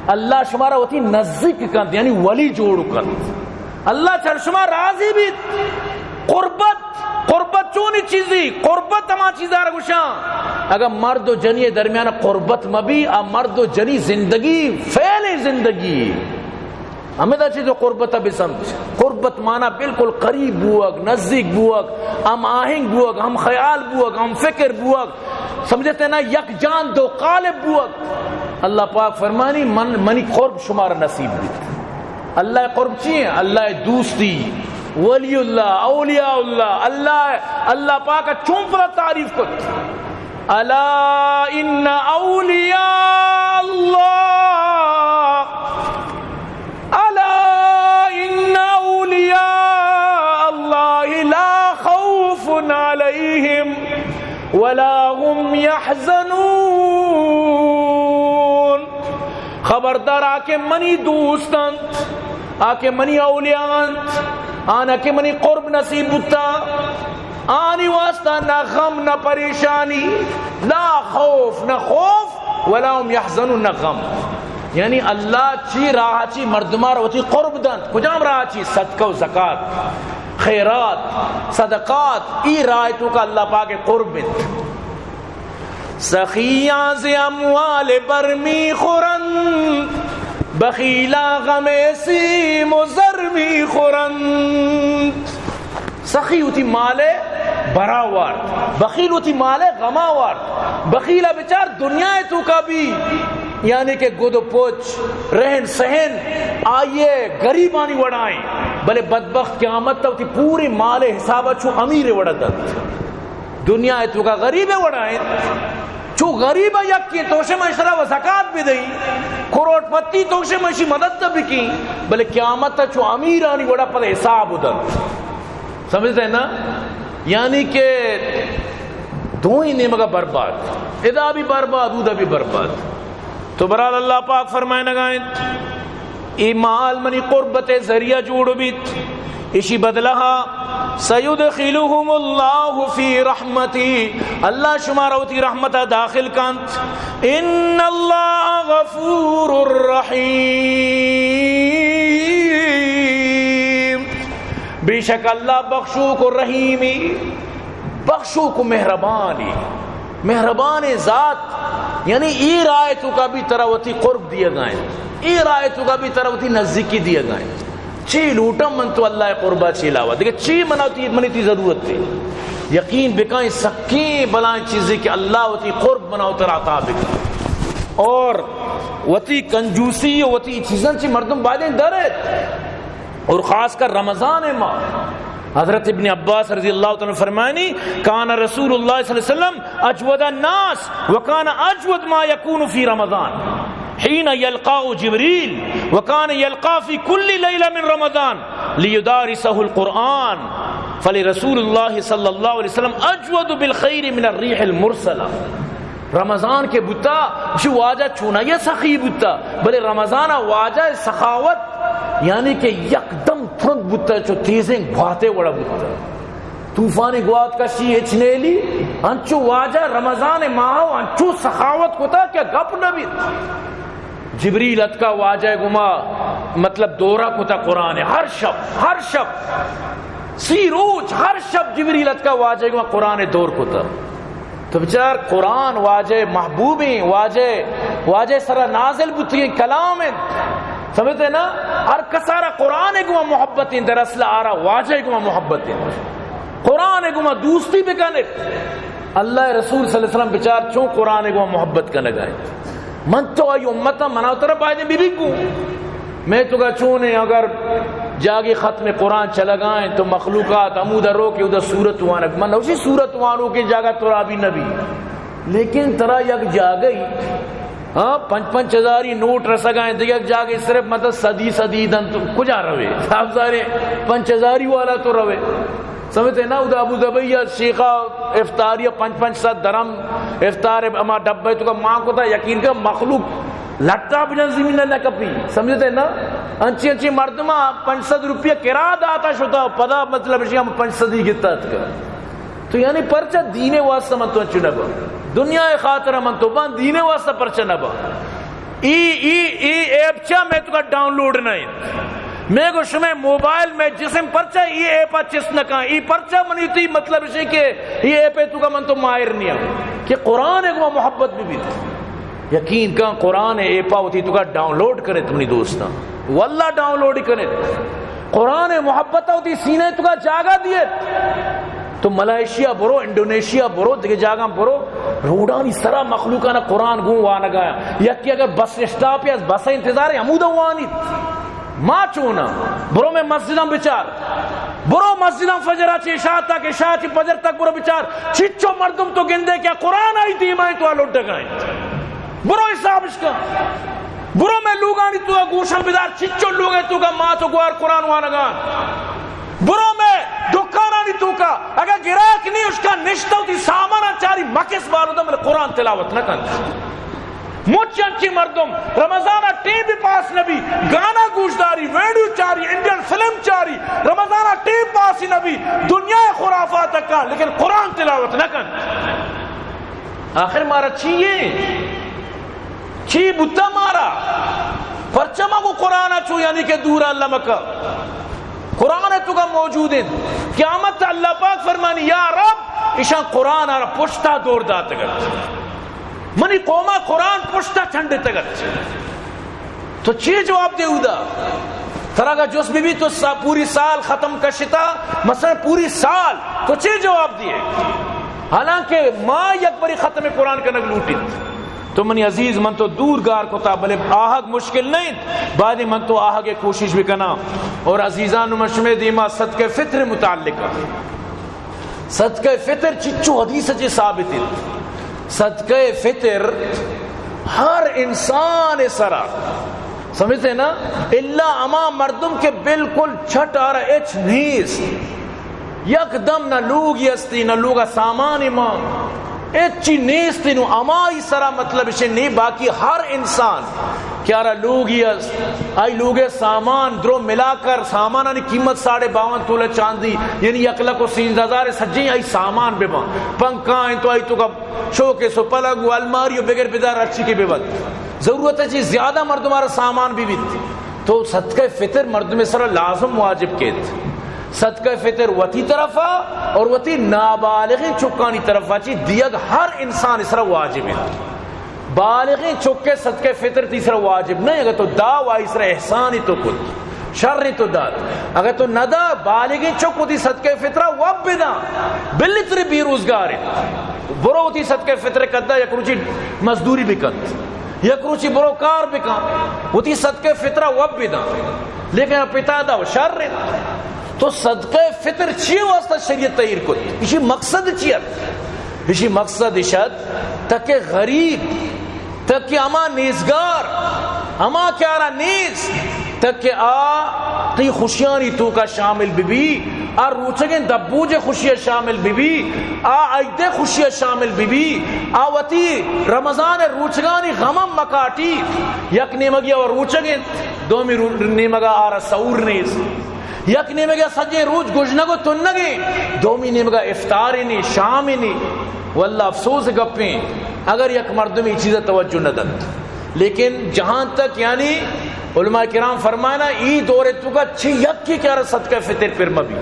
اللہ شما را وتی نزدیک کنت، یعنی ولی جوڑ کنت۔ اللہ چر شما راضی بیت۔ قربت، قربت چونی چیزی؟ قربت ہما چیزا را گوشاں، اگر مرد و جنی درمیان قربت مبی، آ مرد و جنی زندگی فعل زندگی۔ ہمدا چیز و قربت بسمجھ۔ قربت معنی بالکل قریب بوگ، نزدیک بوگ، ہم آہنگ بوگ، ہم خیال بوگ، ہم فکر بوگ۔ سمجھتے نا؟ یک جان دو قالب بوگ۔ اللہ پاک فرمانی، من، منی قرب شمار نصیب بیت۔ اللہ قرب چی ہیں؟ اللہ دوستی، ولی اللہ، اولیاء اللہ، اللہ، اللہ پاک چون پر تعریف کت۔ الا ان اولیاء اللہ، الا ان اولیاء اللہ لا خوف علیہم ولا هم يحزنون۔ خبردار، آ کہ منی دوست انت، آ کہ منی اولیاء انت، آنا کہ منی قرب نصیب بوتا، آنی واسطہ نہ غم نہ پریشانی، لا خوف، نہ خوف، ولا هم يحزنون، نہ غم۔ یعنی اللہ چی راہ چی مردمار وتی قرب دنت، کجام راہ چی؟ صدقہ و زکات، خیرات، صدقات، ای راہ تو کا اللہ پاک قرب انت۔ سخیاں ز اموال بر می‌خورند، بخیلاں غم سیم و زر می‌خورند۔ سخی وتی مال برا وارت، بخیل وتی مال غما وارت۔ بخیلا بچار دنیا توکا بی، یعنی کہ گد و پچ، رہن سہن، آئیے غریبانی وڑائیں، بلے بدبخت قیامت تا وتی پوری مال حسابا چو امیر وڑا دنت۔ دنیا ء توکا غریب ء وڑا انت۔ چو غریب ء یکیں، تو شما اشرا و زکات بدئی، کروڑ پتی تو شما اشی مدد نہ بکیں، بلے قیامت ء چو امیرانی وڑا پد حساب دنت۔ سمجھتے ہیں نا؟ یعنی کہ دوئیں نیمگا برباد، ادا بھی برباد، اودا بھی برباد۔ تو برحال اللہ پاک فرمائنگا انت، اے مال منی قربت ذریعہ جوڑ بیت، اشی بدلہ سیدخلهم اللہ فی رحمتی، اللہ شما را وتی رحمت داخل کنت۔ ان اللہ غفور رحیم، بے شک اللہ بخشوک و رحیمی۔ بخشوک و مہربانی، مہربان ذات، یعنی اے راہ توکا بھی ترا وتی قرب دیگا انت، اے راہ توکا بھی ترا وتی نزدیکی دیگا انت۔ چی لوٹم من تو اللہ قربا چی علاوہ؟ دیکھ چی منا تی، منی تی ضرورت ہے؟ یقین بکائیں سکیں بلائیں چیزیں کہ اللہ وتی قرب منا و ترا عطا بکن۔ اور وتی کنجوسی و وتی چیزاں چی مردم بایدیں درت۔ اور خاص کر رمضان ماہ، حضرت ابن عباس رضی اللہ تعالی عنہ فرمانی، کان رسول اللہ صلی اللہ علیہ وسلم اجود الناس وکان اجود ما یکون فی رمضان حین یلقاه جبریل وکان یلقاه فی کل لیلہ من رمضان لیدارسه القرآن، فلرسول اللہ صلی اللہ علیہ وسلم اجود بالخیر من الریح المرسلہ۔ رمضان کہ بوتا، گوشی واجہ چونائی سخی بوتا، بلے رمضان ء واجہ سخاوت، یعنی کہ یکدم ترند بوتا، چو تیزیں گواتے وڑا بوتا۔ طوفانی گوات کشی ہچ نیلی، انچو واجہ رمضان ماہ و انچو سخاوت کتا کہ گپ نہ بیت۔ جبریل اتکا واجہ گما، مطلب، دورہ کتا قرآن ہر شب، ہر شب، سی روچ، ہر شب جبریل اتکا واجہ گما قرآن دور کتا۔ تو بچار، قرآن واجہ محبوبیں، واجہ، واجہ سرا نازل بوتگیں کلام انت۔ سمجھتے نا؟ ہر کسارا قرآن گما محبت انت، دراصل آرا واجہ گما محبت انت۔ قرآن گما دوستی بکنت۔ اللہ رسول صلی اللہ علیہ وسلم بچار چون قرآن گما محبت کنگا انت۔ من تو آئی امتا، منا ترا بایدیں بی بی گوں۔ میں تو کا چون ہے، اگر جاگے ختم قرآن چلگائیں تو مخلوقات ہمودا رو کہ اودا سورت وانگ، من نوشی سورت وانو کہ جاگہ ترا بھی نبی، لیکن ترا یک جاگہی، ہاں، پنچ پنچ ہزاری نوٹ رسگائیں، دیگہ یک جاگہی صرف مطلب صدی صدی دن، تو کجا روے؟ صاحب سارے پنچ ہزاری والا تو روے۔ سمجھتے نا؟ ادا ابو ظبی یا شیخا افطاری پنچ پنچ سد درم افطار اما ڈبے تو کا ماں کو تھا، یقین کا مخلوق لٹا بجن زمین نہ کپی۔ سمجھتے نا؟ انچی انچی مردماں پنچ سد روپیہ کرا داتا شتا، پدا مطلب اشی ہم پنچ سدی گتا اتکا۔ تو یعنی پرچہ دین واسطہ من تو انچو نبا، دنیا خاطر من تو بان، دین واسطہ پرچہ نبا؟ ای، ای، ای ایپ چا میں تو کا ڈاؤنلوڈ نہیں۔ میں گو شمے موبائل میں جسم پرچہ ای ایپ چست نہ کن، ای پرچہ منی تی مطلب اشی کہ ای ایپ تو کا من تو ماہر نہیں ہوں کہ قرآن کو محبت بھی بیت۔ یقین کن قرآن ایپا وتی تو کا ڈاؤنلوڈ کنت منی دوستاں، واللہ ڈاؤنلوڈ کنت۔ قرآن محبت وتی سینے تو کا جاگہ دیت۔ تو ملائیشیا برو، انڈونیشیا برو، دگہ جاگہ برو، روڈانی سرا مخلوقانا قرآن گون وانگایا۔ یکی اگر بس اسٹاپ یا بس انتظار ہے، ہمودا وانیت۔ ما چونا؟ برو میں مسجداں بچار، برو مسجداں فجرا چہ عشاء تک، عشاء چہ فجر تک برو بچار، چچو مردم تو گندے کہ قرآن آئی دیما انت، تو لڈگائیں۔ برو حساب اشکا۔ برو میں لوگانی تو گوشم بدار، چچو لوگے تو کا مات و گوار قرآن وانگان۔ برو میں دکانانی تو کا، اگر گراک نہیں اشکا نشتہ ہوتی سامانا چاری مکس بالو دا، بلے قرآن تلاوت نہ کن۔ مچ انچی مردم رمضان ٹیم بھی پاس نبی، گانا گوش داری، ویڈیو چاری، انڈین فلم چاری، رمضان ٹیم پاس ہی نبی، دنیا خرافات کا، لیکن قرآن تلاوت نہ کن۔ آخر مارا چی ہے؟ چی بوتا مارا؟ پرچہ ما گو قرآن چو یعنی کہ دور اللہ مکہ۔ قرآن تو کا موجود ہے۔ قیامت اللہ پاک فرمانی، یا رب، ایشان قرآن آرا پشتا دور داتگت، منی قوما قرآن پشتا چنڈتگت۔ تو چی جواب دے اودا؟ ترا اگا جست بی بی تو سا-، پوری سال ختم کشتا، مثلا پوری سال تو چی جواب دیے؟ حالانکہ ما یک بری ختم قرآن کنگ لوٹیت۔ تو منی عزیز، من تو دور گار کتا، بلے آہگ مشکل نہ انت، بعد من تو آہگ کوشش بکناں۔ اور عزیزان، من شمے دیما صدقہ فطر متعلق، صدقہ فطر چچو حدیث چے ثابت انت؟ صدقہ فطر ہر انسان سرا، سمجھتے نا، الا ہما مردم کہ بالکل چھٹ آرا اچ نیست، یک دم نہ لوگی استی، نہ لوگا سامانی مان، اچی نیست، نو ہمائی سرا مطلب اشے نہیں، باقی ہر انسان کہ آرا لوگی است، آئی لوگے سامان درو ملا کر، سامانانی قیمت ساڑھے باون تولہ چاندی، یعنی یک لکھ و سینزدہ ہزار سجیں آئی سامان ببان، پنکھا ہیں تو آئی تو کا شوکیس و پلنگ و الماری و بغیر بدار ہرچی کہ ببند۔ ضرورت ہے چی زیادہ مردم آرا سامان بی بیت۔ تو صدقہ فطر مردم سرا لازم واجب کیت۔ صدقہ فطر وتی طرفا اور وتی نابالغیں چکانی طرفا چی دیگ ہر انسان سرا واجب ہے۔ بالغیں چکے صدقہ فطر تی سرا واجب نہیں، اگر تو دا و آئی سرا احسانی تو کت۔ شر تو دات۔ اگہ تو ندا، بالغیں چک وتی صدقہ فطرہ وب بداں، بلے ترے بے روزگار انت۔ برو وتی صدقہ فطر کدا یک روچی مزدوری بکنت، یک روچی برو کار بکن، وتی صدقہ فطرہ وب بداں۔ لیکن پتا دا شر انت۔ تو صدقہ فطر چی واسطہ شریعت تیار کت؟ اسی مقصد چی ات؟ اسی مقصد اشد تاکہ غریب، تاکہ ہما نیزگار، ہما کہ آرا نیست، تاکہ آ تئی خوشیانی توکا شامل ببی، آ روچگیں دبوج خوشی شامل ببی، آ عید خوشی شامل ببی، آ وتی رمضان روچگانی غم مکاٹی۔ یک نیمگی آ روچگیں، دومی رو-، نیمگا آرا سور نیست۔ یک نیمگا سجیں روچ گژنگ و تنگیں، دومی نیمگا افطار نی، شام نی۔ واللہ افسوس گپیں اگر یک مردم ای چیز توجہ نہ دنت۔ لیکن جہاں تک یعنی علماء کرام فرمانا، ای دور توکا چی یکی کہ آرا صدقہ فطر پر مبی،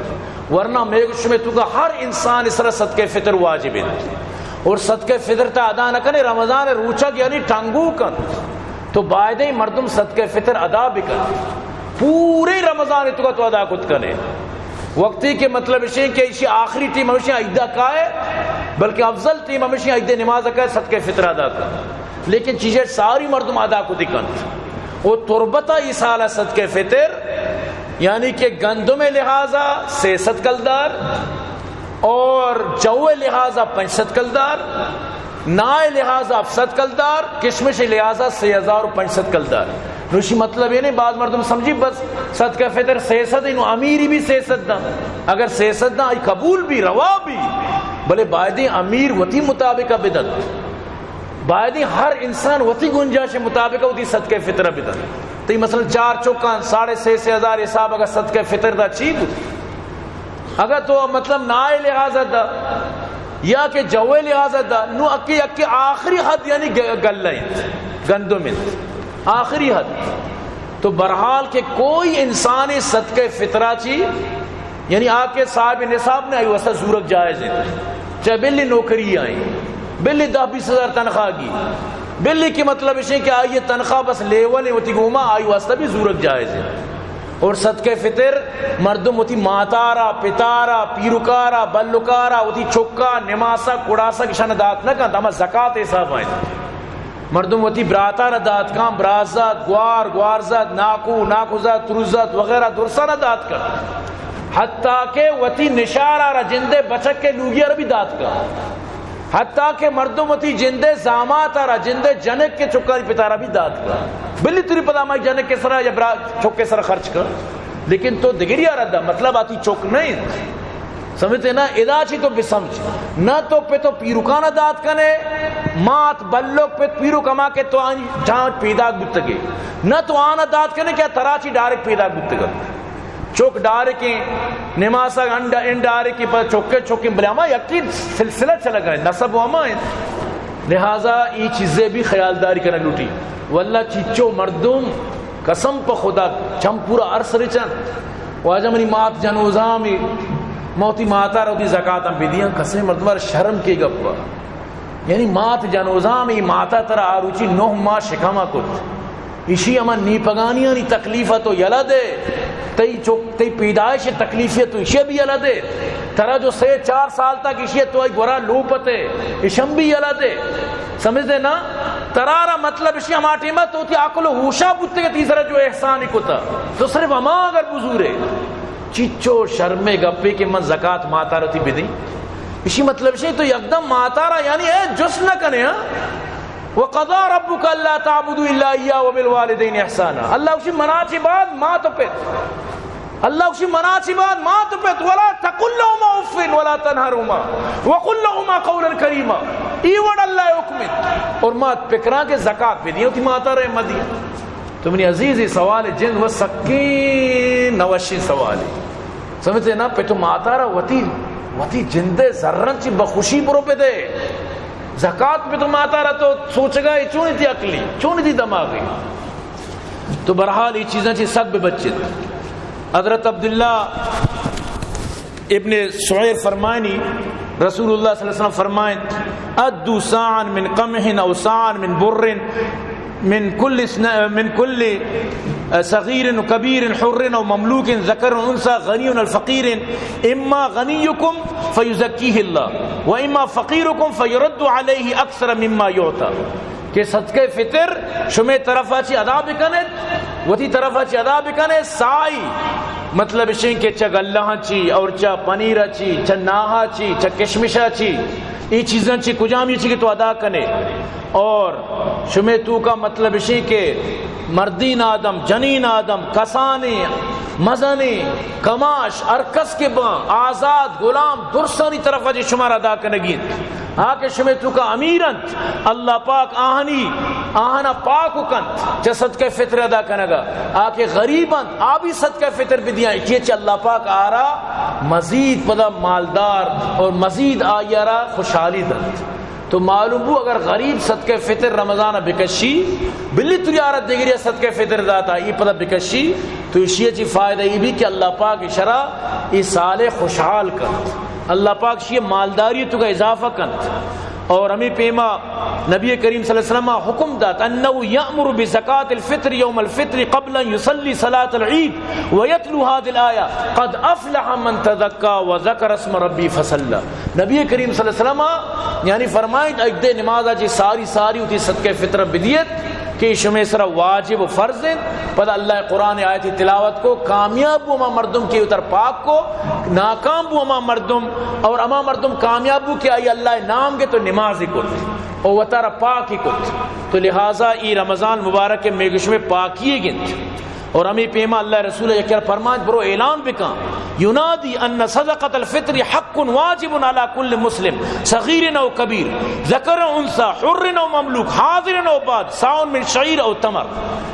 ورنہ میگ شمے توکا ہر انسان سرا صدقہ فطر واجب انت۔ اور صدقہ فطر تا ادا نہ کنے، رمضان روچگ یعنی ٹنگو کن، تو بایدیں مردم صدقہ فطر ادا بکن۔ پورے رمضان توکا تو ادا کت کنے۔ وقتی کہ مطلب اشیں کہ اشی آخری ٹیم ہمیشہ عیدہ کائے، بلکہ افضل ٹیم ہمیشہ عید نماز کائے، صدقہ فطر ادا کن۔ لیکن چیزیں ساری مردم ادا کتی کنت۔ او تربتا ای سال صدقہ فطر، یعنی کہ گندم لحاظا سے سد کلدار، اور جو لحاظا پنچ سد کلدار، نائے لحاظا ہفت سد کلدار، کشمش لحاظا سے ہزار و پنچ سد کلدار۔ نوشی مطلب یہ نہیں، بعض مردم سمجھی بس صدقہ فطر سے سد، انو امیری بھی سے سد دا۔ اگر سے سد دا، آئی قبول بھی، روا بھی، بلے بایدیں امیر وتی مطابقہ بدنت۔ بایدیں ہر انسان وتی گنجائش مطابقہ وتی صدقہ فطرہ بدنت۔ تئی مثلاً چار چکاں، ساڑھے سے، سے ہزار حساب اگر صدقہ فطر دا چی بوت؟ اگر تو مطلب نائے لحاظ دا یا کہ جوے لحاظ دا، نو اکی، اکی آخری حد یعنی گ-، گلہ انت، گندم انت، آخری حد۔ تو بہرحال کہ کوئی انسان صدقہ فطرہ چی، یعنی آ کہ صاحب نصاب نے، آئی واسطہ زورگ جائز ہے۔ چاہے بلی نوکری آئیں، بلی دہ بیس ہزار تنخواہ گی، بلی کہ مطلب اشیں کہ آئی تنخواہ بس لیول ہے وتی گوما، آئی واسطہ بھی زورگ جائز ہے۔ اور صدقہ فطر مردم وتی ماتارا، پتارا، پیرکارا، بلکارا، وتی چکا، نماسا، کڑاسا کشان دات نہ کنت، ہما زکات حساب آئیں۔ مردم وتی براتاں را دات کن، برازات، گوار، گوارزات، ناکو، ناکوزات، تروزات وغیرہ درساں را دات کن۔ حتیٰ کہ وتی نشارا را، جندے بچک کے لوگیا را بھی دات کن۔ حتیٰ کہ مردم وتی جندے زاماتا را، جندے جنک کے چکانی پتارا بھی دات کن۔ بلی تری پدا ہمائی جنک کے سرا یا برا چک کے سرا خرچ کن۔ لیکن تو دگریا را دا، مطلب آتی چک نہیں۔ سمجھتے نا؟ ادا چی تو بسمجھ۔ نہ تو پت و پیرکانا دات کنے، مات بلک پت پیرک ہما کہ تو آنی جان پیداک بوتگے۔ نہ تو آنا دات کنے کہ ترا چی ڈائریکٹ پیداک بوتگا۔ چک ڈائریکٹ ہیں، نماسا انڈ-، انڈائریکٹ ہیں، پر چکے چکے بلے ہما یقین سلسلہ چلگا ہے، نسب و ہما ہے۔ لہذا ای چیزیں بھی خیالداری کرنا لوٹی۔ واللہ چیچو مردم قسم پہ خدا چم پورا ارس رچن۔ واجہ منی مات جنوزامی، موتی ماتا رو دی زکاتاں بدیاں، کسے مردم شرم کے گپا۔ یعنی مات جنوزامی ماتا ترا آروچی نہ ماہ شکما کت۔ اشی ہما نیپگانیانی تکلیف تو یلا دے۔ تئی چک، تئی پیدائش تکلیفی تو اشی بھی یلا دے۔ ترا جو سے چار سال تک اشی تو آئی گورا لوپتے، اشم بھی یلا دے۔ سمجھتے نا؟ ترارا مطلب اشی ہما ٹیمہ تو تی عقل و ہوشا بوتے کہ تیسرا جو احسانی کتا، تو صرف ہما اگر بزورے۔ چیچو شرمے گپے کہ من زکات ماتارا تی بدیں۔ اشی مطلب اشی تو یکدم ماتارا یعنی اے جس نہ کنے، ہاں؟ وقضى ربك ألا تعبدوا إلا إياه وبالوالدين إحسانا۔ اللہ اشی منا چی بعد مات و پت۔ اللہ گوشی، منا چی بعد مات و پت، ولا تقل لهما اف ولا تنهرهما وقل لهما قولا كريما۔ ای وڑ اللہ حکم انت۔ اور مات پکراں کہ زکات بدیاں، وتی ماتا رے مدیاں۔ تو منی عزیز، ای سوال جند و سکیں نوشیں سوالے۔ سمجھتے نا؟ پہ تو ماتا را وتی، وتی جندے زرن چی بخوشی برو بدے۔ زکات پہ تو ماتا را تو سوچگا ہے، چونی تی عقلی، چونی تی دماغی۔ تو بہرحال ای چیزاں چی سک بہ بچت۔ حضرت عبداللہ ابن سعیر فرمائنی، رسول اللہ صلی اللہ علیہ وسلم فرمائن، ادوا صاعا من قمح او صاعا من بر من كل اسن-، من كل صغير وكبير حر او مملوك ذكر او انثى غني او فقير، اما غنيكم فيزكيه الله واما فقيركم فيرد عليه اكثر مما يعطى۔ کہ صدقہ فطر شمے طرفا چی ادا بکنت، وتی طرفا چی ادا بکنے، سائی، مطلب اشیں کہ چہ گلہاں چی اور چہ پنیرا چی، چہ ناہا چی، چہ کشمشا چی، ای چیزاں چی کجامی چی کہ تو ادا کنے۔ اور شمے توکا مطلب اشیں کہ مردین آدم، جنین آدم، کسانیں، مزنیں، کماش، ہر کس کہ باں، آزاد، غلام، درسانی طرفا چی شمارا ادا کنگی انت۔ آ کہ شمے توکا امیر انت، اللہ پاک آہنی، آہنا پاک کنت چہ صدقہ فطر ادا کنگا۔ آ کہ غریب انت، آ بھی صدقہ فطر بدیاں، اشی چہ اللہ پاک آرا مزید پدا مالدار اور مزید آئی را خوشحالی دنت۔ تو معلوم بو، اگر غریب صدقہ فطر رمضان بکشی، بلی تو یارا دگری صدقہ فطر داتا، ای پدا بکشی، تو اشی چی فائدہ ای بھی کہ اللہ پاک اشرا ای سال خوشحال کنت۔ اللہ پاک شی مالداری توکا اضافہ کنت۔ اور ہمیں پیما نبی کریم صلی اللہ علیہ وسلم حکم دات، انه يأمر بزكاة الفطر يوم الفطر قبل ان يصلي صلاة العيد ويتلو هذه الآية، قد افلح من تزكى وذكر اسم ربه فصلى۔ نبی کریم صلی اللہ علیہ وسلم یعنی فرمائیت، ایک دے نمازا چی ساری ساری وتی صدقہ فطر بدیت کہ شمے سرا واجب و فرض انت۔ پدا اللہ قرآن آیتی تلاوت کو، کامیاب بو ہما مردم کہ وتر پاک کو، ناکام بو ہما مردم، اور ہما مردم کامیاب بو کہ آئی اللہ نام گپت و نمازی کت و وتر پاکی کت۔ تو لہذا ای رمضان مبارک مے گشمے پاکی گنت۔ اور ہمیں پیما اللہ رسول یکر فرمائیت، برو اعلان بکن ينادي أن صدقة الفطر حق واجب على كل مسلم صغير أو كبير، ذكر أو أنثى، حر أو مملوك، حاضر أو باد، صاع من شعير أو تمر۔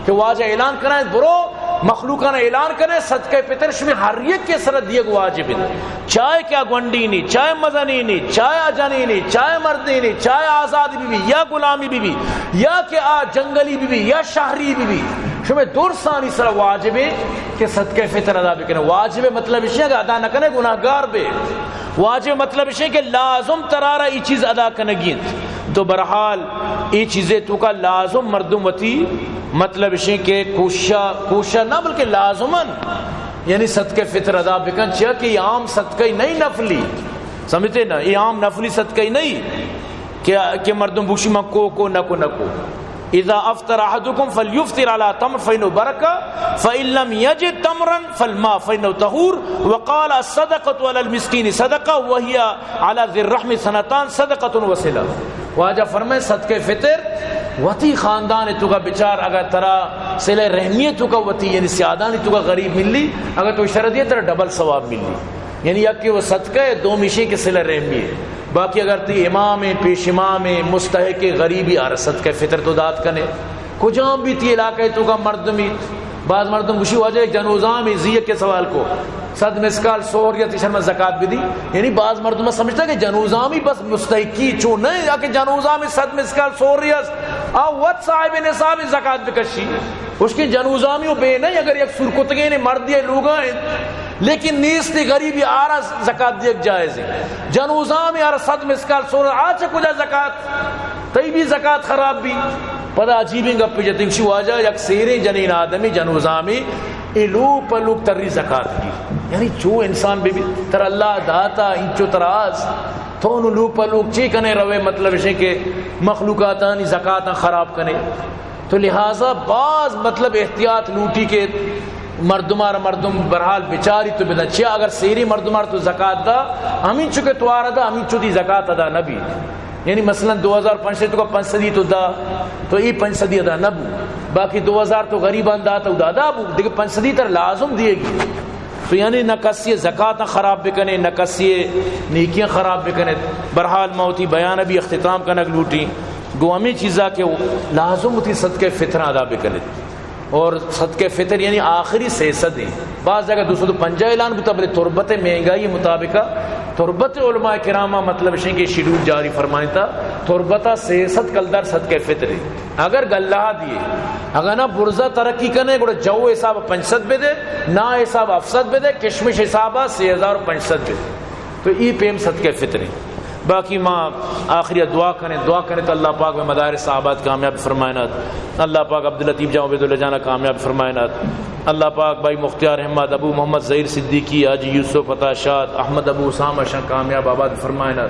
کہ واجہ اعلان کنائیں، برو مخلوقاں اعلان کنائیں، صدقہ فطر شمے ہر یک کے سر دیگ واجب انت، چاہے کہ آ گونڈینے، چاہے مزنینے، چاہے آ جنینے، چاہے مردینے، چاہے آزاد بی بی یا غلامی بی بی، یا کہ آ جنگلی بی بی یا شہری بی بی، شمے درسانی سر واجب انت کہ صدقہ فطر ادا بکنے۔ واجب مطلب اش انت کہ ادا نہ کنے گناہگار بے۔ واجب مطلب اش انت کہ لازم ترارا ای چیز ادا کنگی انت۔ تو بہرحال ای چیزے توکا لازم مردم وتی، مطلب اش انت کہ کوششا، کوششا نہ بلکہ لازماً یعنی صدقہ فطر ادا بکن، چیا کہ یہ عام صدقہ ہی نہیں نفلی، سمجھتے نا، یہ عام نفلی صدقہ ہی نہیں کہ، کہ مردم بوشی من کو کو نکو نکو۔ اذا افطر احدكم فليفطر على تمر فإنه بركة، فإن لم يجد تمرا فالماء فإنه طهور، وقال الصدقة على المسكين صدقة وهي على ذي الرحم سنتان صدقة وصلة۔ واجہ فرمائے صدقہ فطر وتی خاندان توکا بچار، اگر ترا صلہ رحمی توکا وتی یعنی سیادانی توکا غریب ملی، اگر تو شر دیے ترا ڈبل ثواب ملی۔ یعنی یک کہ وہ صدقہ ہے، دومی شے کہ صلہ رحمی ہے۔ باقی اگر تی امام ہیں، پیش امام ہیں، مستحق غریبی آر صدقہ فطر تو دات کنے۔ کجام بھی تی علاقہ توکا مردمی، بعض مردم گوشی واجہ یک جنوزامی زی کے سوال کو صد مسکال سہر یا تیشر میں زکات بدی۔ یعنی بعض مردم سمجھتا کہ جنوزامی بس مستحقی چو نہیں، یا کہ جنوزامی صد مسکال سہر یا آ وت صاحب نصاب زکات بکشی۔ اس کے جنوزامی و بے نہیں، اگر یک سرکتگین مردی لوگا ہیں، لیکن نیست غریبی آرا زکات دیگ جائز ہے۔ جنوزامی آرا صد مسکال سہر آ چہ کجا زکات؟ تئی بھی زکات خراب بھی۔ پدا عجیبیں گپے جتے، گوشی واجہ یک سیریں جنین آدمی جنوزامی اے لوگ پہ لوگ تری زکات گی۔ یعنی چو انسان بی بی تر اللہ داتا انچو تراز، تو نو لوگ پہ لوگ چی کنے روے، مطلب اشیں کہ مخلوقاتانی زکاتاں خراب کنے۔ تو لہذا باز مطلب احتیاط لوٹی کہ مردمار مردم بہرحال بچاری تو بدن۔ چیا اگر سیری مردمار تو زکات دا، ہمین چو کہ توار دا، ہمین چو دی زکات ادا نبی۔ یعنی مثلاً دو ہزار پنچ سد تو کا پنچ سدی تو دا، تو ای پنچ سدی ادا نہ بو، باقی دو ہزار تو غریبان دا تو دا، دا بو، دیکھ پنچ سدی تر لازم دیے گی۔ تو یعنی نہ کسی زکات خراب بکنے، نہ کسی نیکیاں خراب بکنے۔ بہرحال ما وتی بیان بھی اختتام کنگ لوٹی، گو ہمیں چیزا کہ لازم وتی صدقہ فطر ادا بکنے۔ اور صدقہ فطر یعنی آخری سے سد ہیں۔ بعض جگہ دو سد و پنجاہ اعلان بوتا، بلے تربت مہنگائی مطابقہ تربت علماء کرامہ مطلب شیں کہ شیڈول جاری فرمائتا، تربتا سے سد کلدار صدقہ فطر ہے۔ اگر گلہ دیے، اگر نہ برزا ترقی کنے، گڑا جو حساب پنچ سد بدے، نا حساب ہفت سد بدے، کشمش حساب سے ہزار پنچ سد بدے۔ تو ای پیم صدقہ فطر ہیں۔ باقی ما آخری دعا کنیں، دعا کنیں تو اللہ پاک میں مدارس آباد کامیاب فرمائنات، اللہ پاک عبداللطیف جان، عبیداللہ جانا کامیاب فرمائنات، اللہ پاک بھائی مختیار احمد، ابو محمد ظہیر صدیقی، حاجی یوسف عطا شاد، احمد ابو اسامہ شان کامیاب آباد فرمائنات۔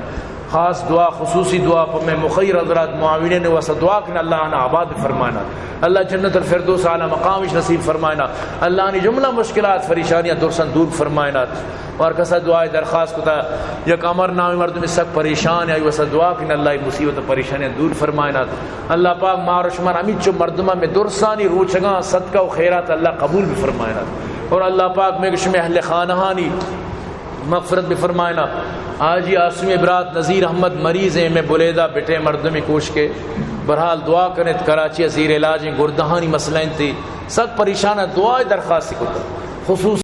خاص دعا، خصوصی دعا پہ میں مخیر حضرات معاونین واسطہ دعا کن، اللہ آنا آباد فرمائنات، اللہ جنت الفردوس اعلی مقامش نصیب فرمائنات، اللہ آنی جملہ مشکلات فریشانیاں درسن دور فرمائنات۔ و ہر کسا دعائے درخواست کتا، یک امر نامی مردم سک پریشان، آئی واسطہ دعا کن، اللہ ای مصیبت و پریشانیاں دور فرمائنات۔ اللہ پاک مار و شمار ہمینچو مردماں میں درسانی روچگاں صدقہ و خیرات اللہ قبول بھی فرمائنات۔ اور اللہ پاک میں شمے اہل خانہانی مغفرت بھی فرمائنا۔ آجی آسمی برات نذیر احمد مریض ہیں، میں بلیدہ بٹے مردمی کوش کے، بہرحال دعا کنت، کراچی زیر علاج ہیں، گردہانی مسئلہ انتی، سک پریشان ہیں، دعائے درخواست کتا۔ خصوص